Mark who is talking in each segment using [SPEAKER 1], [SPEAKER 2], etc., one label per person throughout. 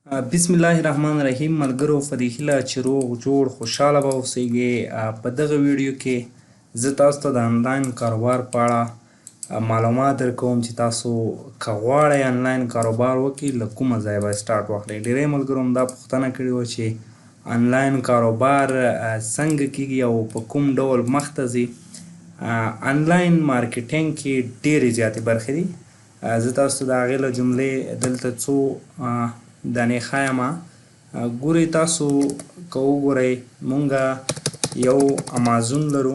[SPEAKER 1] بسم الله الرحمن الرحیم. ملګرو، په دې هیله چې روغ جوړ خوشحاله به اوسئ. په دغه ویډیو کې زه تاسو ته د انلاین کاروبار په اړه معلومات درکوم چې تاسو که غواړئ انلاین کاروبار وکړئ، له کومه ځایه به سټارټ واخلئ. ډیری ملګرو هم دا پوښتنه کړې وه چې انلاین کاروبار څنګه کیږي او په کوم ډول مخته ځي. انلاین مارکیټینګ کې ډېرې زیاتې برخې دي. زه تاسو ته د هغې له جملې دلته څو دانې ښایم. ګورئ، تاسو که وګورئ، مونږه یو امازون لرو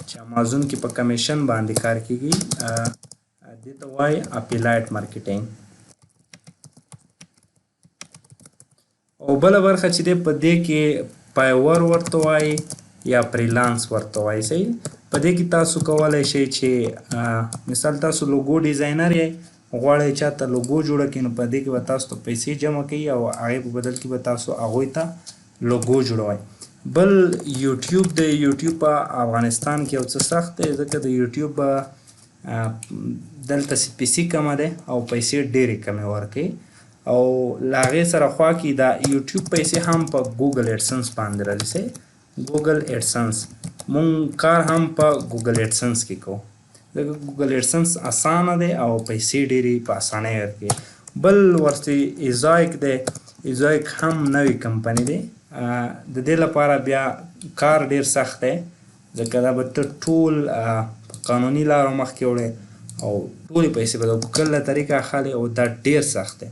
[SPEAKER 1] چې امازون کې په کمیشن باندې کار کیږي، دې ته وایي affiliate marketing. او بله برخه چې دی، په دې کې Fiverr ورته وایي یا freelance ورته وایي. صحیح، په دې کې تاسو کولی شئ چې مثال تاسو logo designer یئ، غواړئ چاته لوګو جوړه کړئ، نو په دې کې به تاسو ته پیسې جمع کوي او هغې په بدل کې به تاسو هغوی ته لوګو جوړوئ. بل یوټیوب دی. یوټیوب په افغانستان کې یو څه سخت دی، ځکه د یوټیوب دلته پیسې کمه دی او پیسې ډېرې کمې ورکوي. او له هغې سره خوا کې دا یوټیوب پیسې هم په ګوګل اډسنس باندې راځي. صحیح، ګوګل اډسنس، مونږ کار هم په ګوګل اډسنس کې کوو، ځکه ګوګل اډسنس اسانه دی او پیسې ډېرې په اسانۍ ورکوي. بل ورسې ایزایک دی. ایزایک هم نوې کمپني دی. د دې لپاره بیا کار ډېر سخت دی، ځکه دا به ته ټول په قانوني لارو مخکې وړې او ټولې پیسې به د ګوګل له طریقه اخلې او دا ډېر سخت دی.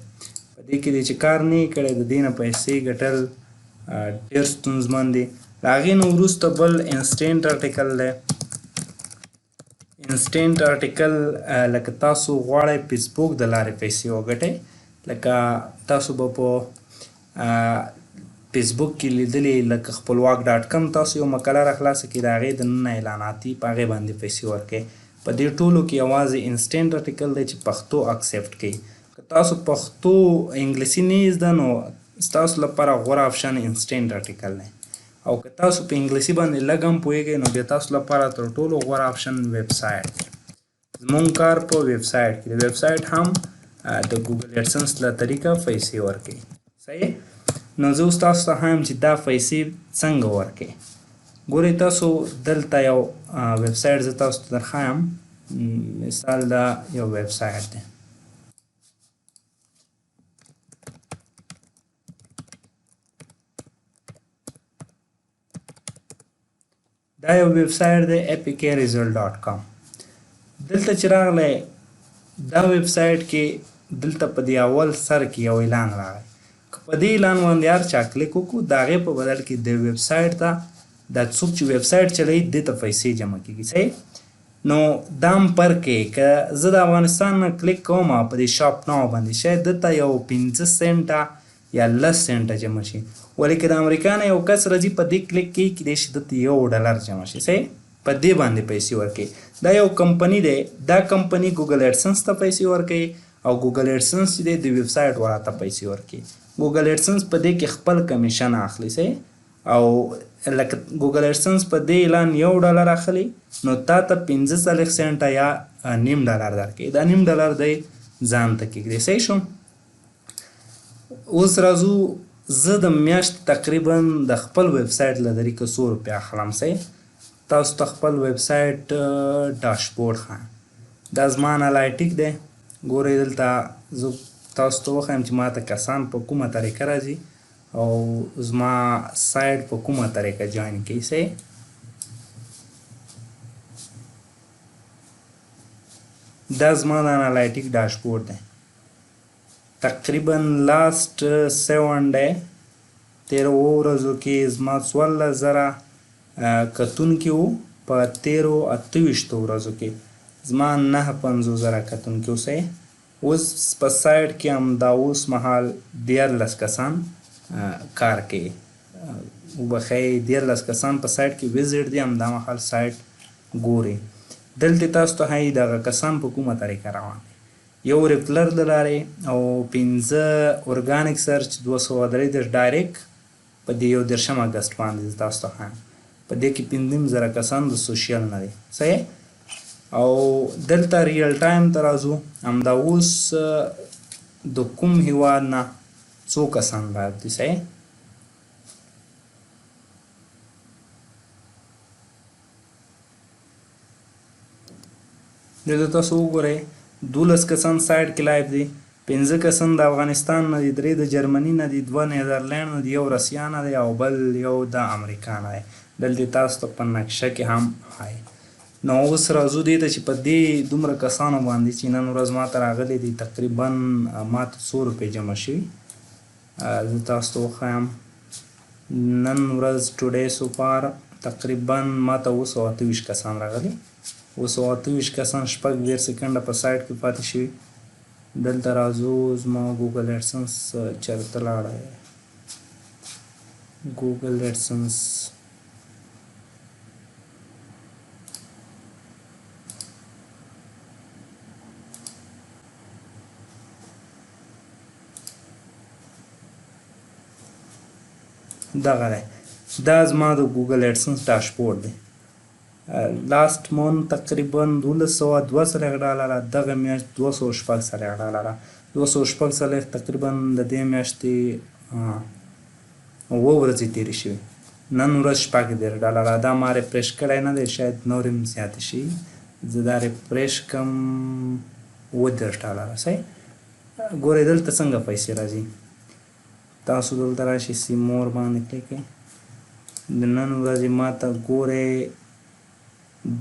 [SPEAKER 1] په دې کې دی چې کار نه یې کړی، د دې نه پیسې ګټل ډېر ستونزمن دي. له هغې نه وروسته بل Instant Article دی. Instant Article لکه تاسو غواړئ فیسبوک د لارې پیسې وګټئ، لکه تاسو به په فیسبوک کې لیدلې، لکه خپلواک.com، تاسو یو مقاله را خلاصه کړئ، د هغې دننه اعلاناتي، په هغې باندې پیسې ورکوي. په دې ټولو کې یوازې Instant Article دی چې پښتو accept کوي. که تاسو پښتو انګلیسي نه زده، نو ستاسو لپاره غوره option Instant Article دی، او که تاسو په انګلیسي باندې لږ هم پوهېږئ، نو بیا تاسو لپاره تر ټولو غوره option ویب سایټ دی. زمونږ کار په ویب سایټ کې دی. ویب سایټ هم د ګوګل اډسنس له طریقه پیسې ورکوي. صحیح، نو زه اوس تاسو ته ښایم چې دا پیسې څنګه ورکوي. ګورئ، تاسو دلته یو ویب سایټ زه تاسو ته درښایم. مثال دا یو ویب سایټ دی. دا یو ویب سایټ دی، apkresult.com. دلته چې راغلی دا ویب سایټ کې، دلته په دې اول سر کې یو اعلان راغی. که په دې اعلان باندې هر چا کلیک وکړو، د هغې په بدل کې د ویب سایټ ته، دا څوک چې ویب سایټ چلوي، دې ته پیسې جمع کیږي. صحیح، نو دا هم فرق کوي. که زه د افغانستان نه کلیک کوم په دې shop now باندې، شاید ده ته یو 5 سنټه یا 10 سنټه جمع شي، ولې که د امریکا نه یو کس راځي، په دې کلیک کوي، کیدای شي ده ته 1 ډالر جمع شي. صحیح، په دې باندې پیسې ورکوي. دا یو کمپنی دی. دا کمپنی ګوګل اډسنس ته پیسې ورکوي او ګوګل اډسنس چې دی، د ویب سایټ والا ته پیسې ورکوي. ګوګل اډسنس په دې کې خپل کمیشن اخلي. صحیح، او لکه ګوګل اډسنس په دې اعلان 1 ډالر اخلي، نو تا ته 45 سنټه یا نیم ډالر درکوي. دا نیم ډالر دی ځان ته کېږدي. صحیح شو. اوس راځو، زه د میاشتې تقریبا د خپل ویب سایټ له طریقه څو روپۍ اخلم. صحیح، تاسو ته خپل ویب سایټ ډاشبورډ ښایم. دا زما analytic دی. ګورئ، دلته زه تاسو ته وښایم چې ماته کسان په کومه طریقه راځي او زما سایټ په کومه طریقه join کوي. صحیح، دا زما د analytic dashboard دی. تقریبا last 7 day، تیرو 7 ورځو کې زما 14,000 کتونکي وو. په تیرو 28 ورځو کې زما 59,000 کتونکي وو. صحیح، اوس په سایټ کې همدا اوس مهال 13 کسان کار کوي. وبخښئ، 13 کسان په سایټ کې ویزیټ دي، همدا مهال سایټ ګوري. دلته تاسو ته ښایي دغه کسان په کومه طریقه روان دي. یو referral د لارې او 5 organic search، 233 direct. په دې 31 اګست باندې زه تاسو ته ښایم، په دې کې 5,500 کسان د social نه دي. صحیح، او دلته real time ته راځو. همدا اوس د کوم هیواد نه څو کسان live دي. صحیح، دلته تاسو وګورئ 12 کسان سایټ کې live دي، 5 کسان د افغانستان نه دي، 3 د جرمني نه دي، 2 نیدرلینډ نه دي، یو رسیا نه دی او بل یو د امریکا نه دی. دلته تاسو ته په نقشه کې هم ښایي. نو اوس راځو دې ته چې په دې دومره کسانو باندې چې نن ورځ ماته راغلي دي تقریبا ماته څو روپۍ جمع شوي، زه تاسو ته وښایم. نن ورځ today so far تقریبا ماته 728 کسان راغلي، 728 کسان 36 سیکنډه په سایټ کې پاتې شوي. دلته راځو، زما ګوګل اډسنس چېرته لاړی؟ ګوګل اډسنس دغه دی، دا زما د ګوګل اډسنس ډاشبورډ دی. last month تقریبا 1242 ډالره، دغه میاشت 246 ډالره، 246 تقریبا د دې میاشتې 7 ورځې تېرې شوې. نن ورځ 36 ډالره. دا ما refresh کړی نه دی، شاید نور هم زیاتې شي. زه دا refresh کم 37 ډالره. صحیح، ګورئ دلته څنګه پیسې راځي. تاسو دلته راشئ see more باندې کلیک کړئ. د نن ورځې ماته ګورئ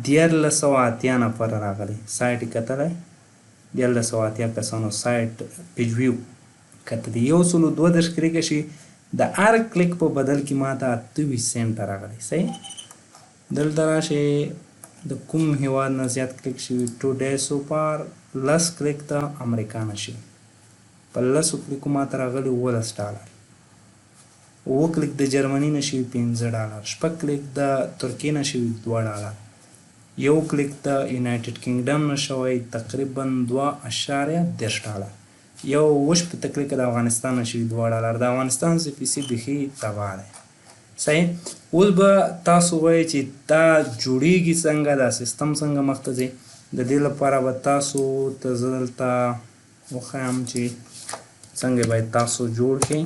[SPEAKER 1] 1380 نفره راغلي، سایټ یې کتلی، 1380 کسانو سایټ page view کتلی. 132 کلیکه شي، د هر کلیک په بدل کې ماته 28 سنټه راغلی. صحیح، دلته راشئ د کوم هیواد نه زیات کلیک شوي، today so far 10 کلیک ته امریکا نه شوي، په 10 کلیکو ماته راغلي 17 ډالر. 7 کلیک د جرمني نه شوي 5 ډالر، 6 کلیک د ترکیې نه شوي 2 ډالر، 1 کلیک د یونایټډ کینګډم نه شوی تقریبا 2.30 ډالر، یو 67 کلیک د افغانستان نه شوي 2 ډالر. د افغانستان CPC بیخي تباه دی. صحیح، اوس به تاسو وایئ چې دا جوړیږي څنګه، دا سیستم څنګه مخته ځي. د دې لپاره به تاسو ته زه دلته وښایم چې څنګه باید تاسو جوړ کړئ.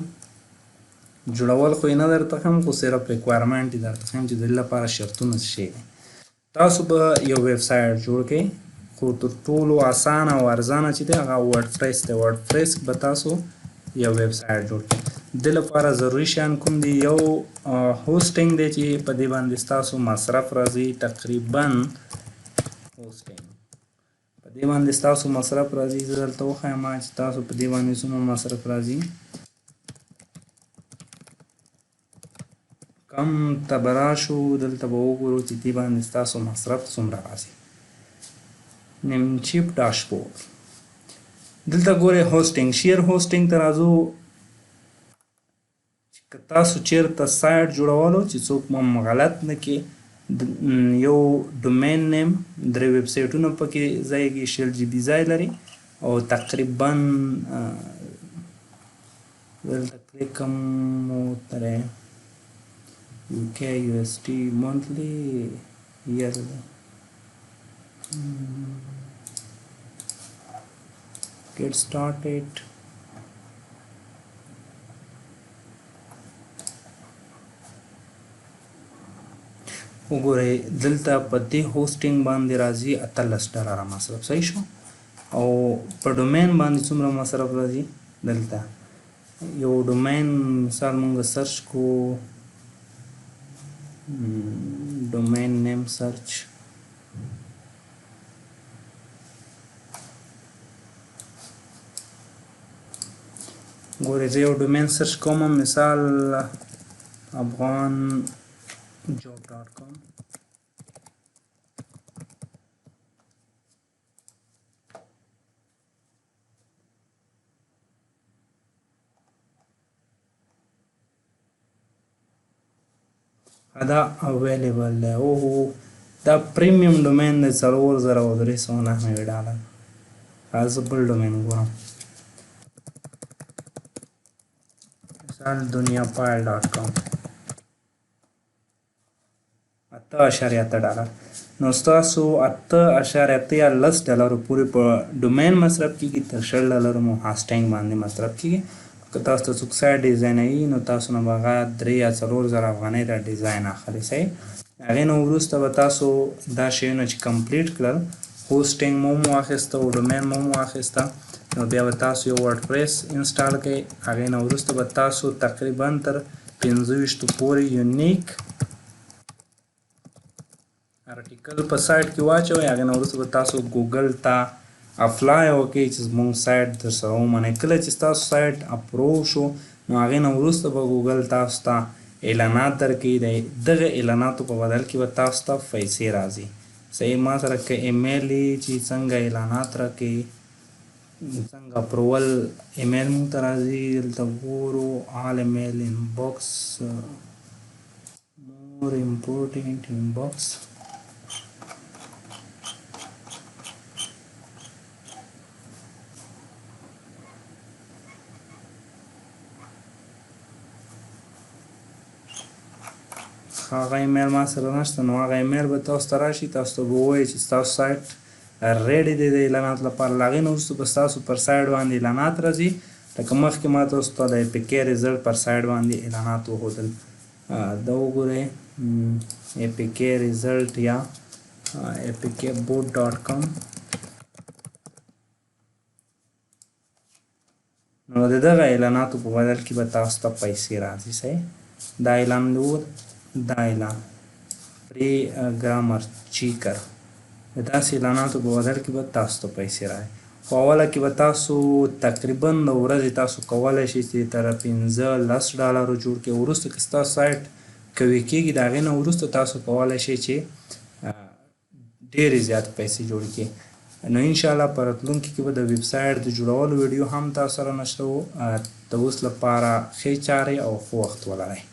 [SPEAKER 1] جوړول خو یې نه درته ښیم، خو صرف requirement یې درته ښیم چې د دې لپاره شرطونه څه شی دي. تاسو به یو ویب سایټ جوړ کړئ، خو تر ټولو اسانه او ارزانه چې دی هغه وردپریس دی. وردپریس به تاسو یو ویب سایټ جوړ کړئ. د دې لپاره ضروري شیان کوم دي؟ یو hosting دی چې په دې باندې ستاسو مصرف راځي، تقریبا hosting په دې باندې ستاسو مصرف راځي. زه درته وښایم چې تاسو په دې باندې څومره مصرف راځي. کم ته به راشو، دلته به وګورو چې دې باندې ستاسو مصرف څومره راځي. Namecheap dashboard، دلته ګورئ hosting، share hosting ته راځو. چې که تاسو چېرته سایټ جوړولو چې څوک مو غلط نه کړي، یو domain name، 3 ویب سایټونه پکې ځایږي، 20 GB ځای لري او تقریبا دلته کلیک کوم ترې UK USD monthly yearly get started. وګورئ دلته په دې hosting باندې راځي 18 ډالره مصرف. صحیح شو. او په domain باندې څومره مصرف راځي؟ دلته یو domain مثال مونږ search کو، domain name search، ګورئ زه یو domain search کوم، مثال افغان job dot com. دا available دی. اوهو، دا premium domain دی، 4399 ډالر. زه بل domain ګورم، مثال دنیا پایل dot com، 8.8 ډالر. نو ستاسو 8.8 یا 10 ډالرو پورې په domain مصرف کېږي، تر 20 ډالرو مو hosting باندې مصرف کېږي. که تاسو ته څوک سایټ ډیزاینوي نو تاسو نه به هغه 3 یا 4000 افغانۍ دا ډیزاین اخلي، صحیح؟ هغې نه وروسته به تاسو دا شیونه چې complete کړل، hosting مو هم واخیسته او domain مو هم واخیسته، نو بیا به تاسو یو WordPress install کړئ. هغې نه وروسته به تاسو تقریبا تر 25 پورې unique article په سایټ کې واچوئ. هغې نه وروسته به تاسو ګوګل ته apply وکړئ چې زموږ سایټ در سره ومنئ. کله چې ستاسو سایټ approve شو، نو هغې نه وروسته به ګوګل تاسو ته اعلانات درکوي. د دغه اعلاناتو په بدل کې به تاسو ته پیسې راځي، صحیح؟ ما سره که ایمیل چې څنګه اعلانات راکوي، څنګه approval email مونږ ته راځي، دلته ګورو، all email inbox، more important inbox. هغه ایمیل ما سره نشته، نو هغه ایمیل به تاسو ته راشي، تاسو ته به ووایي چې ستاسو سایټ ready دی د اعلاناتو لپاره. له هغې نه وروسته به ستاسو پر سایټ باندې اعلانات راځي، لکه مخکې ما تاسو ته د APK result پر سایټ باندې اعلانات وښودل. دا وګورئ، APK result یا apkbot.com. نو د دغه اعلاناتو په بدل کې به تاسو ته پیسې راځي، صحیح؟ دا اعلان دی، دا اعلان free grammar checker، د داسې اعلاناتو په بدل کې به تاسو ته پیسې راځي. خو اوله کې به تاسو تقریبا د ورځې تاسو کولی شئ چې تر 15-10 ډالرو جوړ کړئ. وروسته که ستاسو سایټ قوي کېږي، د هغې نه وروسته تاسو کولی شئ چې ډېرې زیاتې پیسې جوړې کړئ. نو انشاءالله په راتلونکي کې به د ویب سایټ د جوړولو ویډیو هم تاسو سره نشروو. د اوس لپاره ښې چارې او ښه وخت ولرئ.